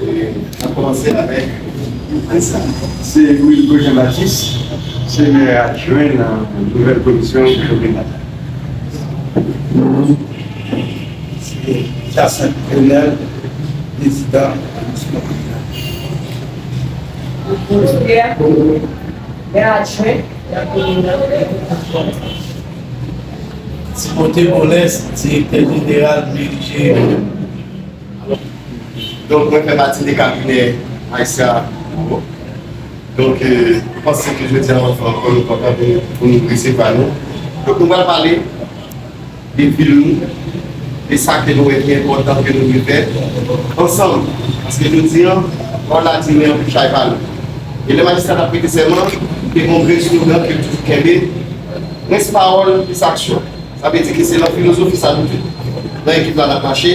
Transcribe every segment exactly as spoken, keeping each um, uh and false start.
E n ap kòmanse avèk Marissa. Se Wilgo Jean Baptiste, se mè adjwen nan nouvèl komisyon Jovenel. Se Jacinthe Prenel, prezidan komisyon. Boutoulè, mè adjwen nan komin nan. Timote Moles, direktè jeneral dirije. Donk, mwen fè pati de kabinè Majistra Bobo. Donk, euh, mwen panse ke jodi a, ankò, ankò, nou kontan pou, pou nou resevwa nou. Donk, nou pral pale de vil nou, de sa ke nou wè ki enpòtan ke nou dwe fè ansanm. Paske jodi a, pawòl la di, men anpil chay pa lou. E lè majistra t ap prete sèman, te gen yon grenn slogan ke l toujou kenbe, prens pawòl, plis aksyon. Sa vle di ke se nan filozofi sa nou tout, nan ekip la, n ap mache,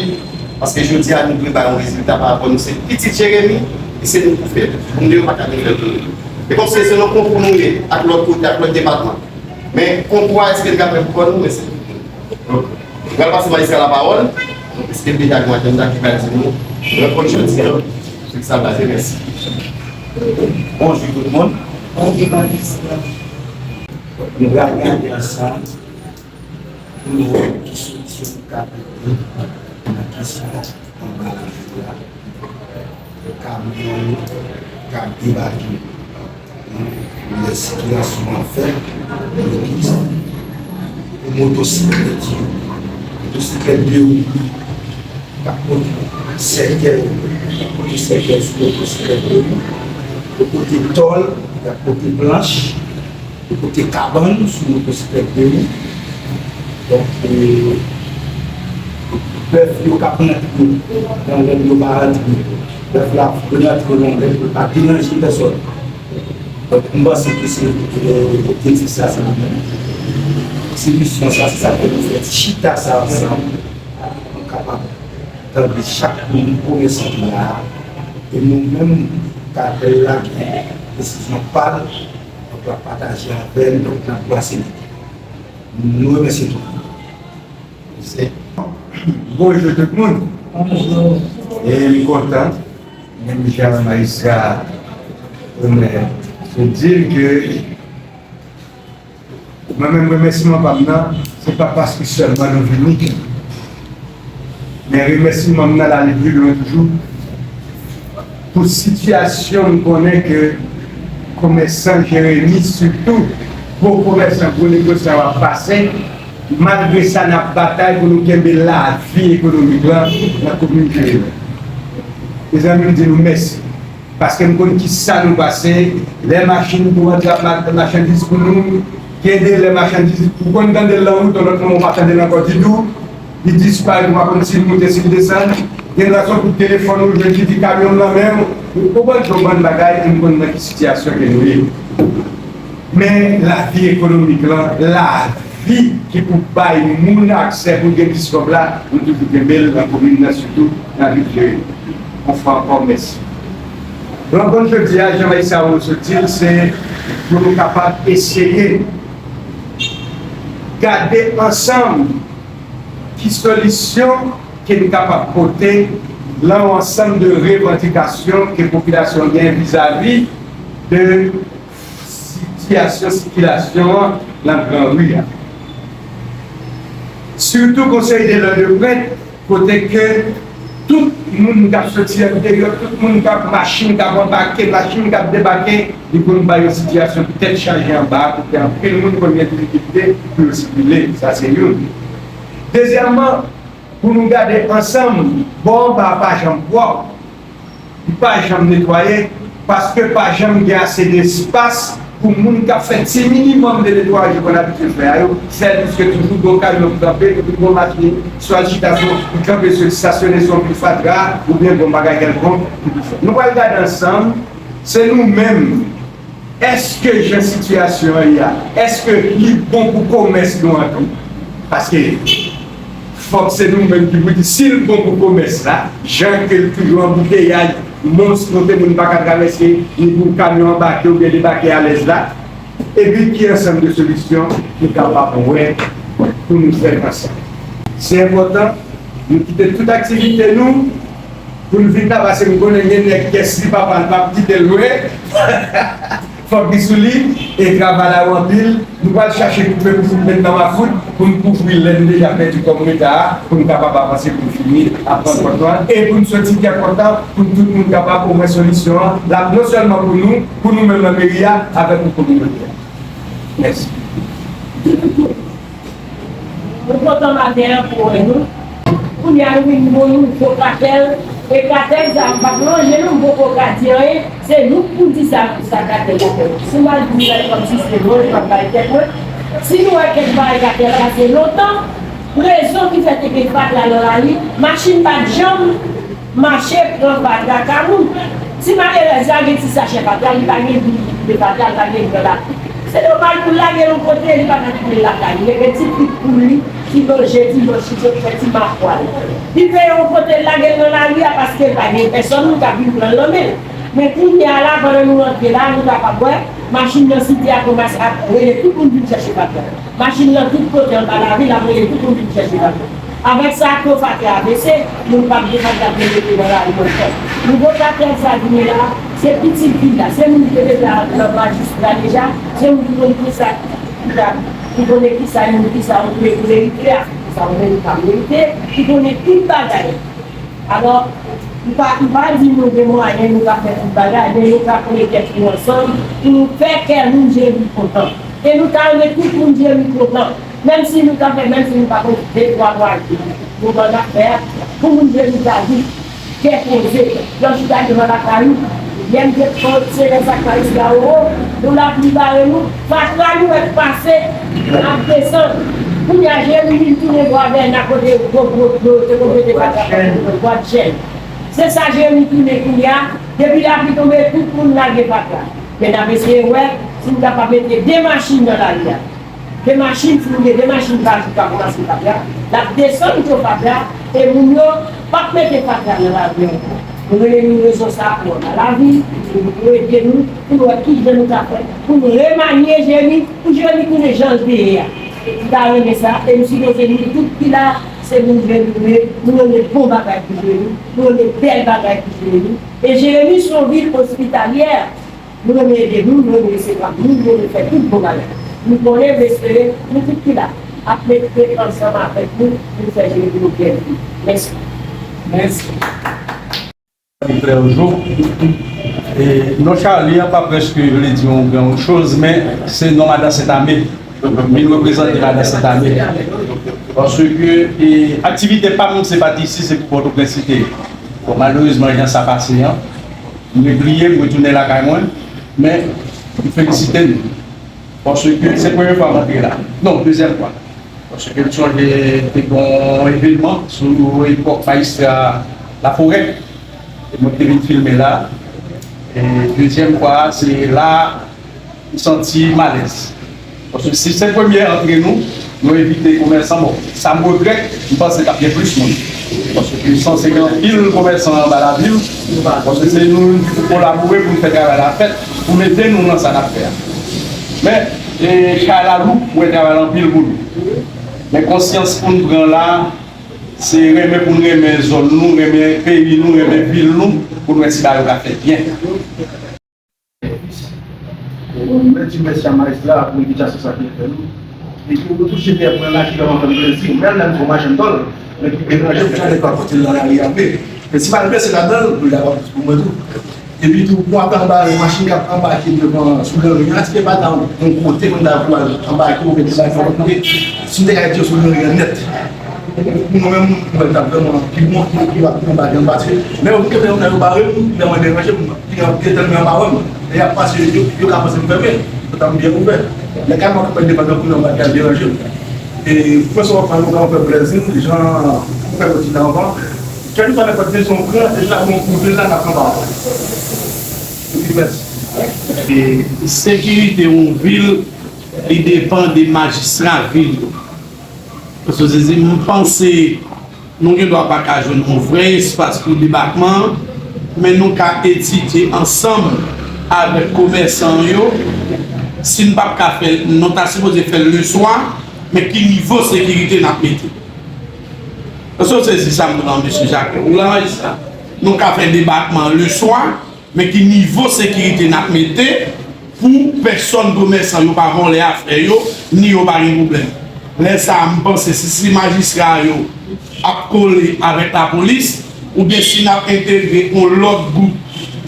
paske jodi a, nou dwe bay yon rezilta pa rapò nou se pitit Jeremi, e se nou pou fè l. Moun de yo pa ka vin fè l pou nou. E kòmsi se nan konkou nou ye, ak lòt kote, ak lòt depatman. Men konkou a, èske n ka fè pou kò nou? Men se pou nou. Nou pral pase majistra lapawòl, piske l deja gen yon ajanda ki pral di nou rankont jodi a, sou ki sa l baze. Mèsi. Bonjou tout moun. Bonjou, majistra. Nou pral gade ansanm pou nou wè ki solisyon nou ka pote nan kesyon anbalaj la, kamyon yo k ap debake lè sikilasyon an fèt, blokis, pou motosiklèt yo, motosiklèt de wou, k ap pote sèkèy, k ap pote sèkèy sou motosiklèt de wou, yo pote tòl, y ap pote planch, yo pote kabann sou motosiklèt de wou. Donk, e, bèf yo k ap rantre nan lèn yo pa rantre. Bèf la rantre nan lèn yo pa deranje pèsòn. Donk, m panse ke se, e, objektif sa, se, se misyon sa, se sa k fè nou fè ti chita sa ansanm. Nou kapab tande chak moun, komèsan ki la a. E nou menm, katèl la gen desizyon pa l, donk l ap pataje avè n, donk n ap brase lide. Nou remèsye tout moun. Bonjou tout moun. Bonjou. E m kontan, menm jan majistra Omer te di l, ke mwen menm, remèsiman pa m nan, se pa paske sèlman nou vini. Men remèsiman m nan ale pi lwen toujou pou sitiyasyon m konnen ke komèsan Jeremi, sitou gwo komèsan, gwo negosyan yo ap pase. Malgre sa, n ap batay pou nou kenbe lavi ekonomik lan nan komin Jeremi. Mezanmi, m di nou mèsi. Paske m konn ki sa nou pase. Lè machin pou rantre ap ma-, machandiz pou nou, gen de lè machandiz, ou konn tande l nan wout, yon lòt moman ou pa tande l ankò ditou. Li disparèt, ou pa konn si l moute, si l desann. Gen lè se yon kout telefòn ou jwenn ki di kamyon m nan men w. Ou konprann, yon bann bagay, e m konn nan ki sitiyasyon ke nou ye. Men lavi ekonomik lan, lavi ki pou bay moun aksè pou gen plis kòb la, nou toujou kenbe l nan komin nan, sitou nan vil Jeremi. Yon fwa ankò, mèsi. Rankont jodi a, jan Majistra Rozo di l, se pou nou kapab eseye gade ansanm ki solisyon ke n kapab pote lan yon ansanm de revandikasyon ke popilasyon gen vizavi de sitiyasyon sikilasyon an nan Gran Ri a. Sitou Konsèy de Lòdpwent, kote ke tout moun k ap soti andeyò, tout moun k ap machin k ap anbake, machin k ap debake, li konn bay yon sitiyasyon tèt chaje anba a, kote anpil moun konn gen difikilte pou yo sikile. Sa se youn. Dezyèmman, pou nou gade ansanm, bò anba a pa janm pwòp. Li pa janm netwaye, paske pa janm gen ase de espas pou moun k ap fè ti minimòm de netwayaj yo konn abitye fè a yo, sèl piske toujou gon kamyon ki kanpe, epi gon machin, swa l chita sou, li kanpe sou, li stasyone sou yon pil fatra, oubyen gon bagay kèlkonk pou li fè. Nou pral gade ansanm, se nou menm, èske jan sitiyasyon an ye a, èske li bon pou komès nou an tou? Paske fòk se nou menm ki pou di si l bon pou komès la, jan ke l toujou anbouteyaj, mons kote moun pa ka travèse, ni pou kamyon anbake oubyen debake alèz la. Epi ki ansanm de solisyon nou kapab wè pou nou fè ansanm. Se enpòtan nou kite tout aktivite nou pou l vin la, paske m konnen gen nèg kès li papa l p ap kite l lwen. Fòk li sou li, e travay la yo anpil. Nou pral chache koupe pou nou met nan makout, pou n kouvri lè nou deja pèdi kòm reta a, pou n kapab avanse, pou n fini ak rankont lan, e pou n soti byen kontan, pou n tout moun kapab wè solisyon an, l ap non sèlman pou nou, pou nou menm nan meri a, avèk pou kominote a. Mèsi. Nou kontan maten an pou wè nou. Kounye a nou vin yon nouvo katèl. E katèl sa a, m p ap lonje non, m poko ka di anyen. Se nou k pou di sa, sa katèl la fè. Si m al di bagay kòmsi se mwen, m ap bay tèt mwen. Si nou wè kèk bagay katèl la, se lontan. Rezon ki fè te gen fatra nan lari, machin pa t janm mache pran fatra ka moun. Ti malerèz la gen ti sachè fatra, li pa gen dous de fatra, li pa gen gran lakou. Se nòmal pou l lage l yon kote, li pa ka kite l lakay li. Li gen ti pit pou li, ti manje, ti manje, ti fè ti mafwal. Li peye yon kote, l lage l nan lari a paske l pa gen pèsòn moun k ap vin pran l nan men l. Men kounye a la, pandan nou rantre la, nou kapab wè, machin nan site a kòmanse ap rele tout moun vin chèche fatra. Machin nan tout kote anba lavil ap rele tout moun vin chèche fatra. Avèk sa, to fatra a bese, moun p ap gen fatra pou yo mete nan lari ankò. Nouvo katèl sa vini la, se pitit vil la, se moun ki te mete nan majistra deja, se moun ki konn kisa ki ta, ki konnen kisa youn, kisa yon peyi merite, kisa yon peyi pa merite, ki konnen tout bagay. Alò, m pa, m pa di nou gen mwayen nou ka fè tout bagay, men nou ka kole tèt nou ansanm pou nou fè kè moun Jeremi kontan. E nou ta renmen tout moun Jeremi kontan. Menm si nou ta fè, menm si nou pa konn de twa mwayen nou konn ap fè a, pou moun Jeremi ta di, kè poze, lè w chita devan lakay ou, lè m te pran serè sa k pa isi a, o, o, yon lapli bare nou, fatra nou wè k pase, ap desann. Kounye a, Jeremi vin tounen bwa vèna kote gwo, gwo, gwo, te konn mete fatra, bwa chèn. Se sa Jeremi tounen kounye a, depi lapli tonbe, tout moun lage fatra. Men n ap eseye wè si n kapab mete de machin nan lari a. De machin, si nou gen de machin pa jou k ap ranmase fatra, l ap desann to fatra, e moun yo p ap mete fatra nan lari ankò. Nou rele nou rezon sa a pou anba lavi, pou nou ede nou, pou nou wè ki jan nou ka fè, pou nou remanye Jeremi, pou Jeremi tounen jan l te ye a. M ta renmen sa, e m sipoze nou tout ki la, se moun Jeremi nou ye, nou renmen bon bagay pou Jeremi, nou renmen bèl bagay pou Jeremi. E Jeremi se yon vil ospitalyè. Nou renmen ede moun, nou renmen resevwa moun, nou renmen fè tout bon bagay. Nou konnen, nou espere, nou tout ki la, ap mete ansanm avèk nou pou fè Jeremi nou byen viv. Mèsi. Mèsi. Trè jou. E non Charlie an pa prèske vle di yon gran choz, men se non madan Sentame. Vin reprezante madan Sentame. Paske, e, aktivite pa m, se pa t isi, se pou Pòtoprens li te ye. Bon, malerezman, jan sa pase an, m repliye, m retounen lakay mwen, men m felisite nou. Paske se premye fwa m antre la. Non, dezyèm fwa. Paske m sonje te gen yon evenman sou epòk majistra Laforêt. E mwen te vin filme la. E dezyèm fwa a, se la m santi m alèz. Paske si se premye antre nou, nou envite komèsan, bon, sa m regrèt, m panse t ap gen plis moun. Paske sanse gen anpil komèsan anba lavil, paske se nou menm ki pou kolabore pou n fè travay la fèt, pou n ede nou nan sa n ap fè a. Men, e, kay la lou, mwen travay anpil pou nou. Men konsyans pou n pran la, se renmen pou n renmen zòn nou, renmen peyi nou, renmen vil nou, pou n wè si bagay yo ka fèt byen. Mwen di mèsi a majistra pou edikasyon sa ke l fè nou. Epi ou touche tè mwen la ki vrèman fè m plezi. Menm lè m fè machann dòl, men ki deranje m, jan nèg pa pote l nan lari a vre. Men si pa l blese ladan l, nou ta plis pou mwen tou. Epi tou, pou ap anba machin k ap anbake devan sou lanri a, èske pa ta yon kote moun ta vle al anbake oubyen debake yon lòt kote? Si m te ka retire sou lanri a nèt, pou mwen menm, mwen ta vrèman pi bon ki, ki pa anbake anba. Paske lè yo kenbe yon nèg yo bare m, lè mwen deranje m, Ki gen, ki gen tèlman yo pa wè m. Lè y ap pase, yo, yo ka panse m fèmen. Poutan m byen ouvè. Lè kay mwen ap depann nan kounye a, m pa t ka deranje m. E pwen sa w ap pale, ou ka fè plezi m, jan ou fè yo di nan anvan. Kèlkeswa nenpòt dezyon w pran, deja bon, ou vin la, n ap anba w. Epi mèsi. E sekirite yon vil, li depann de majistra vil yo. Paske se, se, m panse nou gen dwa pa ka jwenn yon vrè espas pou debakman an, men nou ka etidye ansanm avèk komèsan yo, si n p ap ka fè l, nou ta sipoze fè l leswa, men ki nivo sekirite n ap mete. Èske w sezi sa m pran, mesye Jacques? Ou la, majistra? Nou ka fè debakman leswa, men ki nivo sekirite n ap mete pou pèsòn komèsan yo pa vòlè afè yo, ni yo pa gen pwoblèm. Lè sa a, m panse si, si majistra yo ap kole avèk lapolis, oubyen si n ap entegre yon lòt gwoup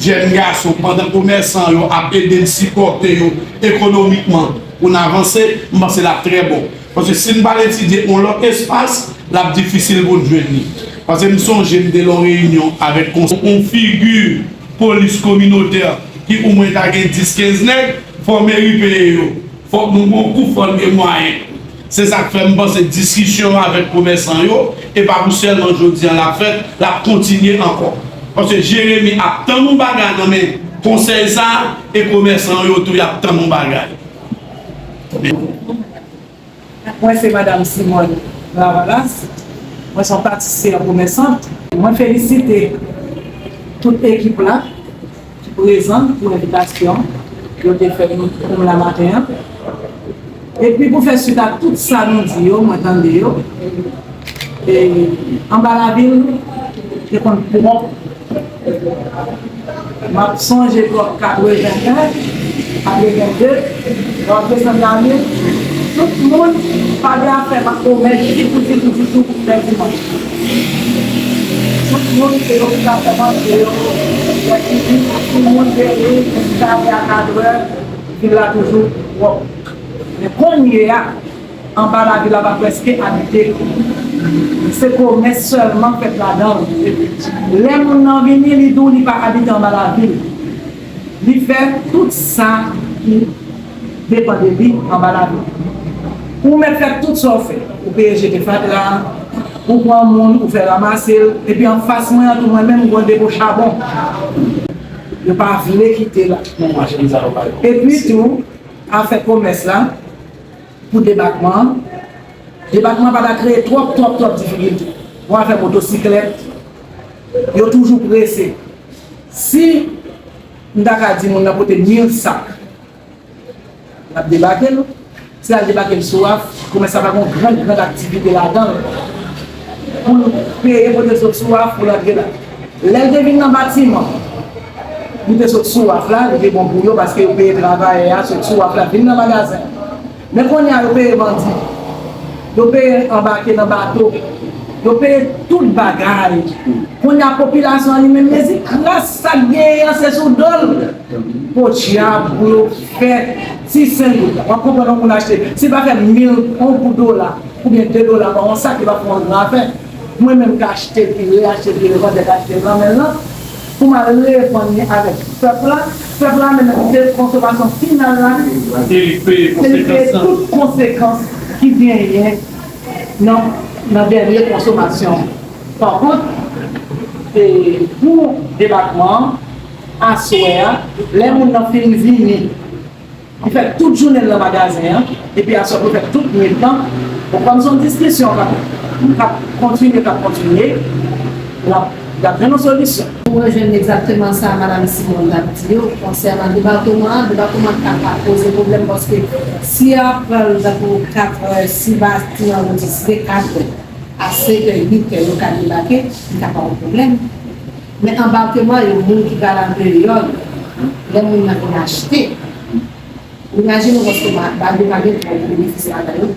jèn gason pandan komèsan yo ap ede n sipòte yo ekonomikman pou n avanse, m panse l ap trè bon. Paske si n pa etidye yon lòt espas, l ap difisil pou n jwenn li. Paske m sonje m te nan yon reyinyon avèk kons-, yon figi polis kominotè ki omwen ta gen dis kenz nèg, fò meri peye yo. Fòk nou gen yon kou, fò n gen mwayen. Se sa k fè m panse diskisyon avèk komèsan yo, e pa pou sèlman jodi a l ap fèt, l ap kontinye ankò. Paske Jeremi ap tann yon bagay nan men konsèy sa a, e komèsan yo tou, y ap tann yon bagay. Mwen se Madanm Simone Lavalas. Mwen se yon patisyè komèsant. Mwen felisite tout ekip la ki prezan pou envitasyon yo te fè nou pou m la maten an. Epi pou fè swit a tout sa nou di yo, mwen tande yo, e anba lavil te konn pwòp. M ap sonje twòp katreven en, katreven de, w ap desann lavil, tout moun pa gen afè pa komèt ditou, ditou, ditou, lè dimanch. Tout moun se yo ki ka fè manje yo, lè dimanch, tout moun veye, jiska a katrè, vil la toujou pwòp. Men kounye a, anba lavil la pa prèske abite. Se komès sèlman fèt ladan l. Lè moun nan vini, li di w li pa abite anba lavil. Li fè tout sa ki depann de li anba lavil. Ou mèt fè tout sa w fè. Ou peye jete fatra, ou pran moun, ou fè ranmase l. Epi anfas mwen an tou, mwen menm, m gen yon depo chabon. Yo pa vle kite la. Epi tou, afè komès la, pou debakman an. Debakman an pa ta kreye twòp, twòp, twòp difikilte. Pou afè motosiklèt, yo toujou prese. Si m ta ka di moun nan pote mil sak, l ap debake l. Si l al debake l sou waf, komès la pa gen yon gran, gran aktivite ladan l. Pou l peye pote l sot sou waf, pou l antre la. Lè l te vin nan batiman, li te sot sou waf la, li te bon pou yo, paske yo peye travayè a sot sou waf la, vin nan magazen. Men kounye a, yo peye bandi, yo peye anbake nan bato, yo peye tout bagay. Kounye a, popilasyon an li menm, mezi kras sa k genyen an, se sou do l. Podyab pou yo fè ti senk goud la. W ap konprann yon moun achte, si l pa fè mil, yon goud dola, oubyen de dola pa yon sak, li pa fè yon gran afè. Mwen menm k achte l, ki reachte l, ki revandè k achte l nan men l lan, pou m al revann li avèk pèp la, pèp la menm se konsomasyon final la, se li k peye tout konsekans ki genyen nan, nan dènye konsomasyon. Pa kont, e, pou debakman an, aswè a, lè moun nan fin vini, li fè tout jounen l nan magazen an, epi aswè pou l fè tout nwit lan. Bon, kòm se yon diskisyon k ap, k ap kontinye, k ap kontinye, l ap, l ap jwenn yon solisyon. Pou rejwenn egzakteman sa Madanm Simone t ap di yo, konsènan debakman an, debakman an ka, ka poze pwoblèm, paske si y ap pran l tankou katrè, si batiman yo di se katrè a senkè, uitè yo ka debake, li ka pa yon pwoblèm. Men anbakman yo, moun ki pral andeyò yo, lè moun nan vin achte, ou imajine w, paske ba, ba yo pa gen twòp benefis ladan yo,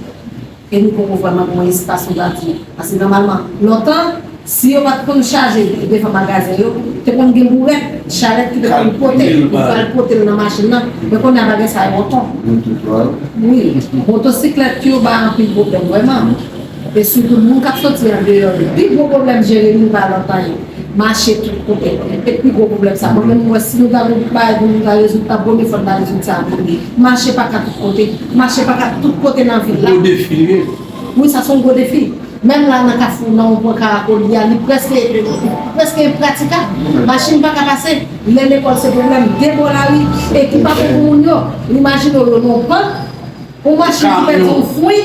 e nou poko vrèman gen yon espas nou ta di. Paske nòmalman, lontan, si yo pa t konn chaje devan magazen yo, te konn gen bourèt, charèt ki te konn pote, yo pral pote l nan machin nan, men kounye a bagay sa yo tonbe. Wi, motosiklèt yo bay anpil pwoblèm vrèman. E sitou moun k ap soti andeyò yo. Pi gwo pwoblèm Jeremi pa lòt anyen. Mache tout kote. E pi gwo pwoblèm sa. Mwen menm, m wè si nou ta gen yon bagay pou nou ta rezoud, ta bon, men fò n ta rezoud sa pou li. Mache pa ka tout kote. Mache pa ka tout kote nan vil la. Gwo defi li ye. Wi, sa se yon gwo defi. Menm la nan Kafou, nan yon pwen Karakoli a, li prèske, li prèske enpratikab. Machin pa ka pase. Lè lekòl se pwoblèm. De bò lari, e ki pa bon pou moun yo. Imajine w, yo nan yon pant, yon machin ki pèdi yon fwi,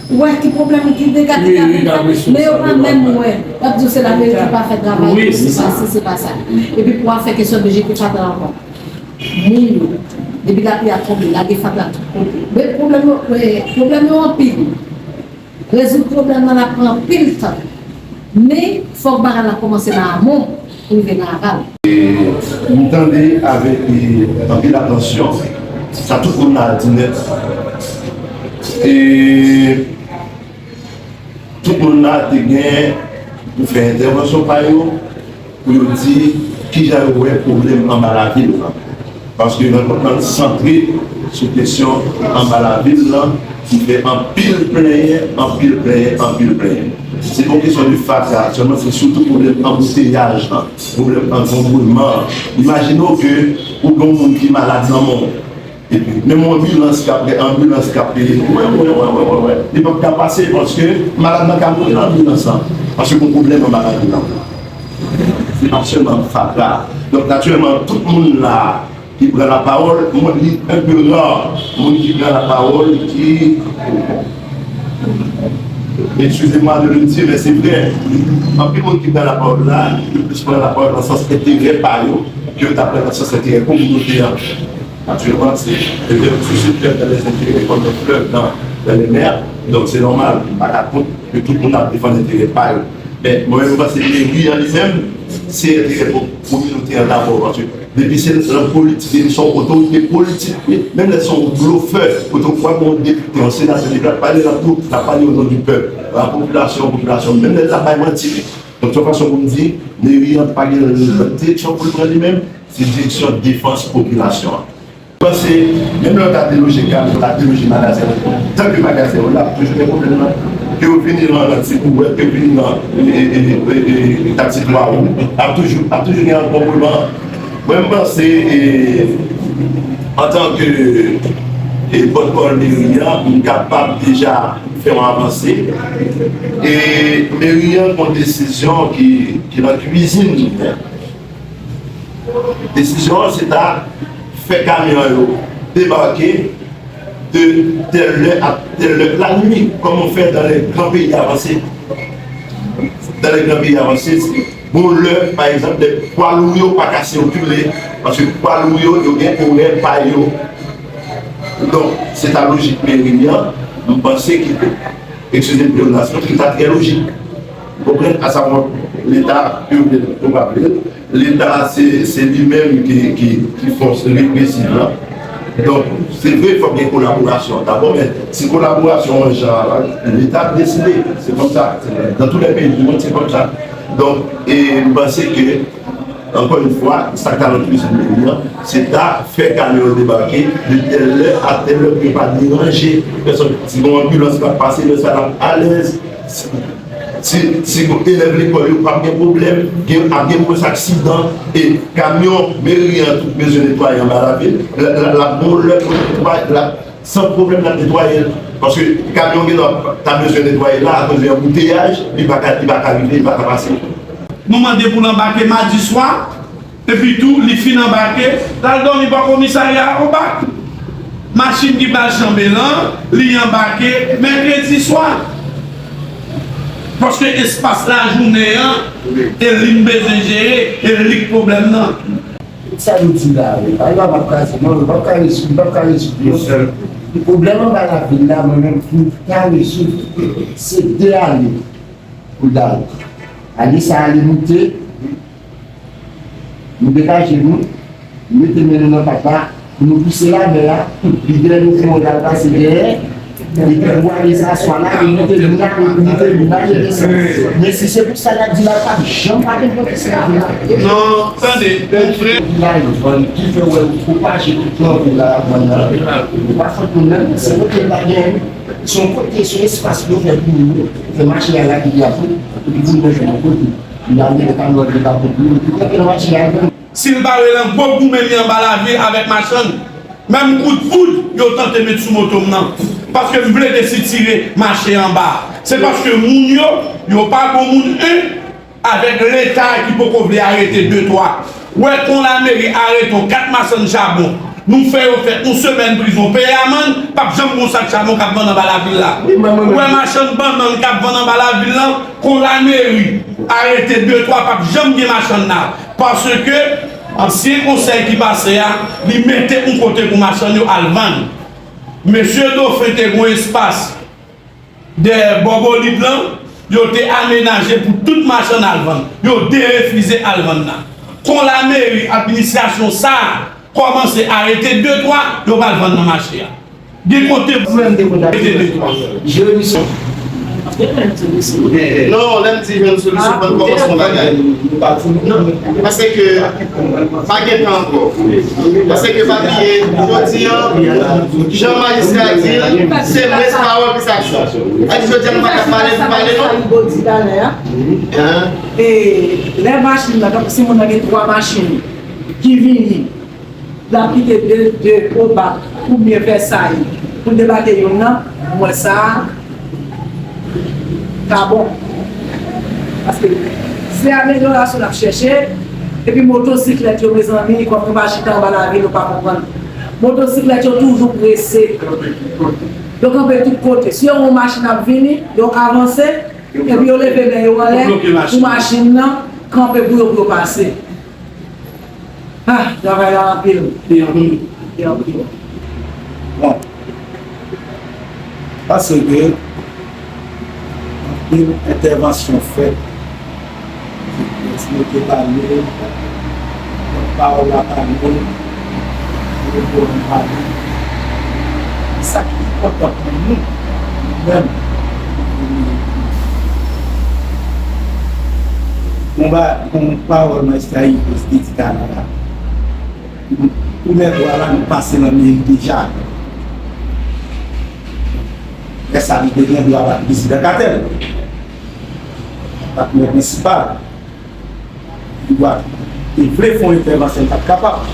ou wè ki pwoblèm, ki dega ki ka vin fèt. Men yo pa menm wè. Y ap di w se lameri ki pa fè travay yo, se pa si, se pa sa. Epi pou afè kesyon de jete fatra ankò. Moun yo, depi lapli a tonbe, lage fatra tout kote. Men pwoblèm yo, men pwoblèm yo anpil. Rezoud pwoblèm nan ap pran anpil tan. Men fòk bagay la kòmanse nan amon. rive nan aval. M tande avèk, e, anpil atansyon sa tout moun la di nèt. E tout moun la te gen pou fè entèvansyon pa yo, pou yo di kijan yo wè pwoblèm anba lavil la. Paske rankont lan santre sou kesyon anba lavil lan ki fè anpil plenyen, anpil plenyen, anpil plenyen. Se pa yon kesyon de fatra sèlman, se sitou pwoblèm anbouteyaj lan, pwoblèm anzonbreman. Imajine w ke ou gen yon moun ki malad nan men w. Epi, menm yon anbilans k ap, anbilans k ap, wè, wè, wè, wè, wè, wè. Li p ap ka pase paske malad nan ka mouri nan anbilans lan. Paske gon pwoblèm anba lavil lan. Se pa sèlman fatra. Donk, natirèlman, tout moun la ki pran lapawòl, mwen, li enpe ra, moun ki pran lapawòl, ki, excusez-moi de le dire, men se vrè. Anpil moun ki pran lapawòl la, yo plis pran lapawòl nan sans enterè pa yo, ke yo ta pran nan sans enterè kominote an. Natirèlman, se, se, se, se dans les intérêts comme les fleuves dans, dans les mers. Donk, se nòmal, m pa ka kont ke tout moun ap defann enterè pa yo. Men, mwen menm, mwen panse meri an li menm, se enterè pou kominote an dabò, paske depi se nan politik, depi se yon otorite politik, wi, menm lè se yon blofè, kote w kwè gen yon depite, yon senatè, depi l ap pale, l ap tou, l ap pale o non di pèp, la popilasyon, popilasyon, menm lè l ap bay manti, wi. Donk, se yon fason pou m di, meri an pa gen lòt direksyon pou l pran li menm, se direksyon defans popilasyon an. Panse, menm lè w ta deloje kamiyon, w ta deloje magazen, tanke magazen w la, ap toujou gen pwoblèm nan. Ke w vini nan, nan Ti Bouwèt, ke w vini nan, e, e, e, e, e, Ti Twa Wou, ap toujou, ap toujou gen ankonbreman. Mwen, m panse, e, antanke, e, pòtpawòl meri an, m kapab deja fè yon avanse. E meri an pran desizyon ki, ki nan kwizin. Desizyon an, se ta fè kamyon yo debake de tèl lè a tèl lè, la nuit, comme on fait dans les grands pays avancés. Dans les grands pays avancés, bon lè, pa egzanp, lè pwa lou yo pa ka sikile, paske pwa lou yo, yo gen orè pa yo. Donk, se ta lojik meri an, m panse ki, excusez-moi, ki ta trè lojik. Ou konprann? Asavwa, Leta, ke w vle l, ke w pa vle l, Leta, se, se li menm ki, ki, ki fòs represiv la. Donk, se vre, fòk gen kolaborasyon dabò, men si kolaborasyon an jan Leta ap deside, se konsa. Dans tous les pays du monde, c'est comme ça. Donk, e m panse ke, ankò yon fwa, sa k ta nan kwizin meri an, se ta fè kamyon yo debake de tèl lè a tèl lè pou yo pa deranje pèsòn. Si gen yon anbilans k ap pase, lè sa l ap alèz. Si, si, si elèv lekòl yo p ap gen pwoblèm, gen, ap gen mwens aksidan, e kamyon meri an tou bezwen netwaye anba lavil, l, l, l ap gen yon lè pou netwaye, l ap, san pwoblèm l ap netwaye l. Paske kamyon gen dwa ta bezwen netwaye la akoz de anbouteyaj, li pa ka, li pa ka rive, li pa ka pase. Nou mande pou l anbake madi swa, epi tou, li fin anbake, l al dòmi bò komisarya a Obak. Machin ki pral chanbe lan, li anbake mèkredi swa. Paske espas lajounen an, e li m bezwen jere, e li k pwoblèm nan. Tout sa nou di la, wi, pa yo p ap kraze, non, yo p ap ka rezoud, yo p ap ka rezoud yo. Pwoblèm anba lavil la, mwen menm, pou m ta rezoud, se de ale pou l ale. Ale sa ale moute, nou degaje nou, nou mete men nou nan papa, pou nou pouse lamè a, li gen lè nou fè yon rad pase dèyè, epi pou ale sa swa la, nou mete nou la, nou mete nou la, nou desann. Men si se pou sa n ap di la, p ap janm pa gen pwofesè lavil la. Non, tande, mon frè. Vila yo vann, ki fè wè ou pwopaje tout nan vil la, vann nan. Ou pa fòt nou menm, se kote l pa gen, se yon kote, se yon espas yo fè pou nou, fè mache a la ki di a fout, epi pou nou jwenn yon kote. Li ale nan kamyon li pa pou nou, epi kanpe nan mache a, Si l pa rele gwo goumen li anba lavil avèk machann, menm kout poud yo tante met sou moto m nan. Paske m vle desitire mache anba. Se paske moun yo, yo pa bon moun, en, avèk Leta ki poko vle arete de twa. Wè kon lameri arete yon kat machann chabon, nou fè yo fè yon semèn prizon, peye amann, p ap janm gon sak chabon k ap vann anba lavil la. Wè machann bannann k ap vann anba lavil la, kon lameri arete de twa, p ap janm gen machann la. Paske ansyen konsèy ki pase a, li mete yon kote pou machann yo al vann. Mesye Dauphin te gon espas dèyè bò bolid lan, Yo te amenaje pou tout machann al vann. Yo derefize al vann la. Kon lameri, administrasyon sa a kòmanse arete de twa, yo pral vann nan mache a. Gen kote pou yo te de twa. Non, lè m di jwenn solisyon, mwen kòmanse yon bagay. Non, paske ke pa gen tan ankò. Paske pa bliye, jodi an, jan majistra di l, se mwens pawòl plis aksyon. Sa di jodi an, nou pa ka pale pou pale, non. Hein? E lè machin nan, tankou si moun nan gen twa machin ki vini, l ap kite de, de Obak oubyen Vèsay pou l debake youn nan, m wè sa ka bon. Paske se amelyorasyon n ap chèche, epi motosiklèt yo, mezanmi, kòm nou pa chita anba lavil, nou pa konprann. Motosiklèt yo toujou prese. Yo kanpe tout kote. Si yo wè yon machin ap vini, yo avanse, epi yo leve men yo anlè pou machin nan kanpe pou yo, pou yo pase. Ah, travay la anpil. Li anpil. Li anpil. Bon. Paske anpil entèvansyon fèt. Ti yo te pale, pawòl la pale, pawòl la pale. Sa ki enpòtan pou nou, nou menm, Bon, ba, bon, pawòl majistra Yves te di talè a. Pou lè twa la, nou pase nan meri deja. Lè sa, li te gen dwa bat prezidan Katèl. Patnè prensipal. Li dwa te vle fè yon entèvansyon, li pa t kapab.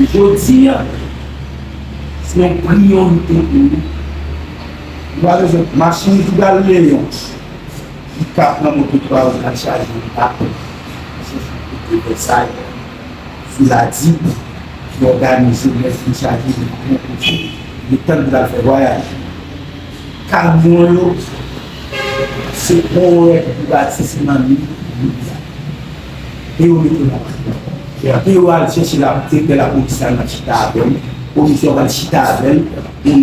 Jodi a, se yon priyorite pou nou. Nou pa bezwen machin ki pral Leyon. Li ka pran moto twa ou ka chaje li pa. Se sou kote Vèsay, sou Ladib, ki òganize nèf li chaje li pran kote, li tann pou l al fè vwayaj. Kamyon yo, se orè ki bati, se nan li, li la. E yo mete la. E yo al chèche la, direktè lapolis la, n ap chita avè l. Komisyon pral chita avè l. E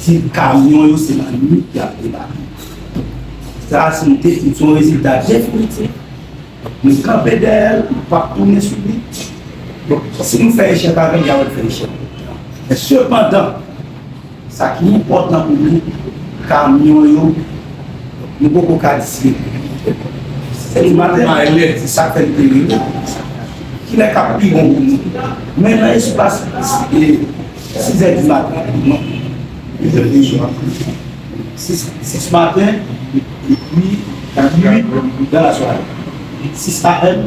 di kamyon yo se lannwit y ap debake. Sa a se yon, se yon rezilta definitif. Nou kanpe dèyè l, nou p ap tounen sou li. Donk, si nou fè echèk avè l, y a wè l fè echèk. Men sepandan, sa ki enpòtan pou nou, kamyon yo, nou poko ka di si se dimaten, se sa k fè l te rive. Kilè k ap pi bon pou nou? Men nan espas, e, sis è di maten, non. Sis, sis maten, epi uit dan lasware. Sis A M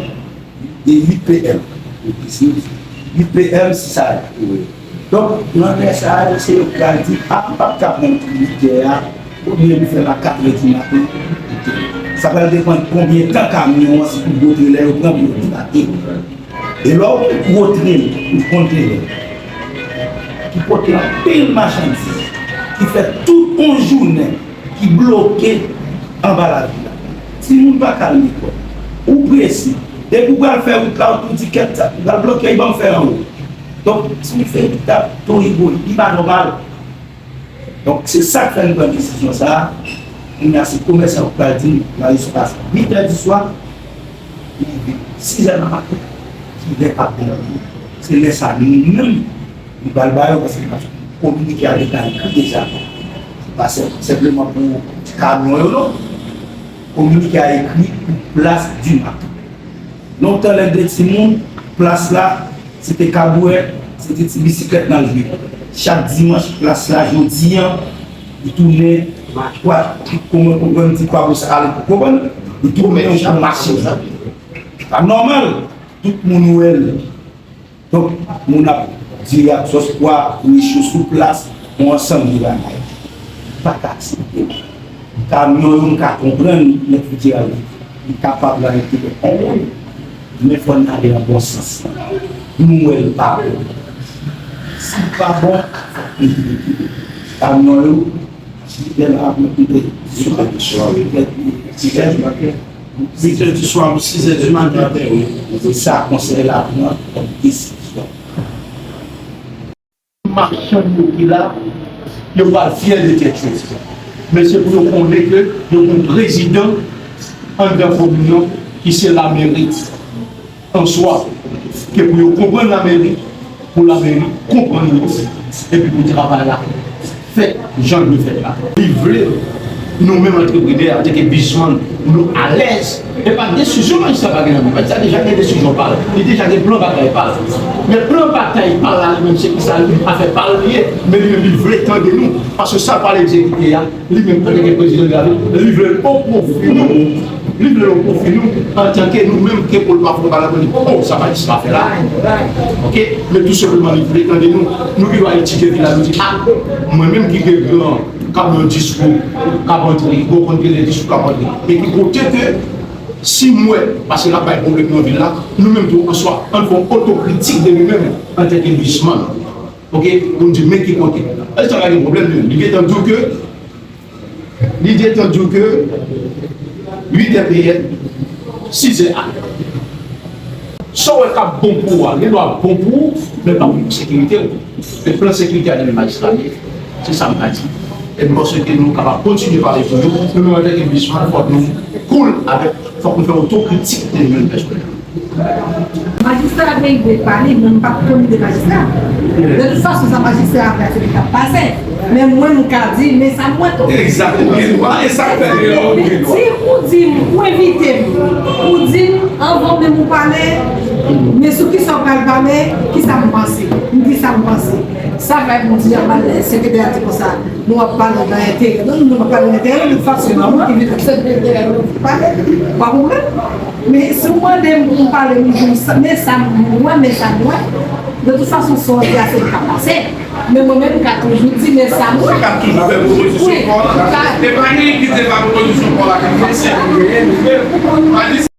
e uit P M. Uit P M, sis A M. Donk, nan lè sa a, se yo k pral di, a, m p ap ka pran tout lide a, oubyen m fè l a kat è di maten. Sa pral depann konbyen tan kamyon an, si pou gwo trelè yo pran pou yo debake. E lè w gwo trelè, yon kontenè, ki pote anpil machandiz, ki fè tout yon jounen, ki bloke anba lavil la. Timoun pa ka al lekòl. Ou prese. Depi w pral fè wout la, ou tou di kèt sa, ou pral bloke, ban m fè anwo. Donk, si w fè wout la, tou rigoye, li pa nòmal. Donk, se sa k fè n pran desizyon sa a. Kounye a, se komèsan yo k pral di n, nan espas uit è di swa, rive sis è nan maten, ki lè k ap bon pou yo. Se lè sa a, nou menm, nou pral ba yo, paske kominike a deja ekri deja. Se pa senp-, senpleman pou kamyon yo, non. Kominike a ekri pou plas Dimak. Lontan lè n te timoun, plas la, se te kabwè, se te ti bisiklèt n al jwe. Chak dimanch, plas la, jodi a, li tounen, kwa, kòman, kòman di, kwa, pou sa ale, konprann? Li tounen yon mache. Pa nòmal, tout moun wè l. Donk, moun ap vire ak sòs pwa, recho sou plas, yon ansanm de bagay. M pa ka aksepte. Kamyon yo, m ka konprann, nèg Fidjera yo, li kapab arete yon moun, men fò n ale nan bon sans. Nou wè l pa bon. Si l pa bon, fòk nou vire. Kamyon yo, Sitèn ap mete sou sitèn, sitèn, huit heures du soir pou six heures du matin. Se sa konsèy la pran kòm desizyon. Machann yo ki la, yo pa fyè de tèt yo. Men se pou yo konnen ke yo gen yon prezidan anndan komin nan ki se lameri an swa, ke pou yo konprann lameri, pou lameri konprann yo, epi pou travay la fèt jan l dwe fèt la. Li vle nou menm antreprenè, antanke biznismann, nou alèz. E pa desizyon majistra pa gen nan men. Majistra deja gen desizyon pa l. Li deja gen plan batay pa l. Men plan batay pa l la, li menm, se ki sa li, afè pa l li ye, men li menm, li vle tande nou. Paske sa l pral egzekite a, li menm, antanke prezidan de la vil, li vle l o pwofi nou. Li vle l o pwofi nou, antanke nou menm, ke pou l pa fè yon bagay pou li, oh, sa majistra fè la. Oke? Men tou senpleman, li vle tande nou. Nou ki dwe etidye vil la, nou di, a, mwen menm ki gen gran k ap nan diskou k ap antre, ki konprann gen de diskou k ap antre, men ki kote ke si m wè, paske l ap bay pwoblèm nan vil la, nou menm tou an swa, ann fè yon otokritik de nou menm antanke biznismann. Oke? Pou n di, men ki kote. Èske sa pa gen pwoblèm, li? Li gentan di w ke, li gentan di w ke uit è P M, sis è A M. Sa w wè k ap bon pou ou a, li dwe bon pou ou, men pa pou sekirite w. Men plan sekirite a, li menm majistra li ye. Se sa m ka di. E m panse ke nou kapab kontinye pale pou nou. Nou menm antanke biznismann, fòk nou cool avèk, fòk nou fè otokritik de nou menm pèsonèl. Majistra a gen ide pa li, men m pa t konn ide majistra. De tout fason, sa majistra a fè, se li k ap pase. Men mwen, m ka di, men sa m wè tou. Egzakteman. Gen dwa, e sa k fè gen dwa. Si ou di m, ou envite m, ou di m, anvan menm ou pale, men sou kisa w pral pale, kisa m panse. M di sa m panse. Sa fè m di, a, sekretè a di konsa, nou ap pale nan enterè nou, nou ap pale nan enterè nou, de tout fason, se nou ki vin aksepte enterè nou pou pale. Pa pwoblèm. Men si w mande m pou m pale, m di w sa, men sa m wè, men sa m wè. De tout fason, sa w di a, se li k ap pase. Men mwen menm, m ka toujou di, men sa m wè. Ou ka toujou fè pwopozisyon pa w la. E pa gen ki te fè pwopozisyon pa w la ki posib. Pa di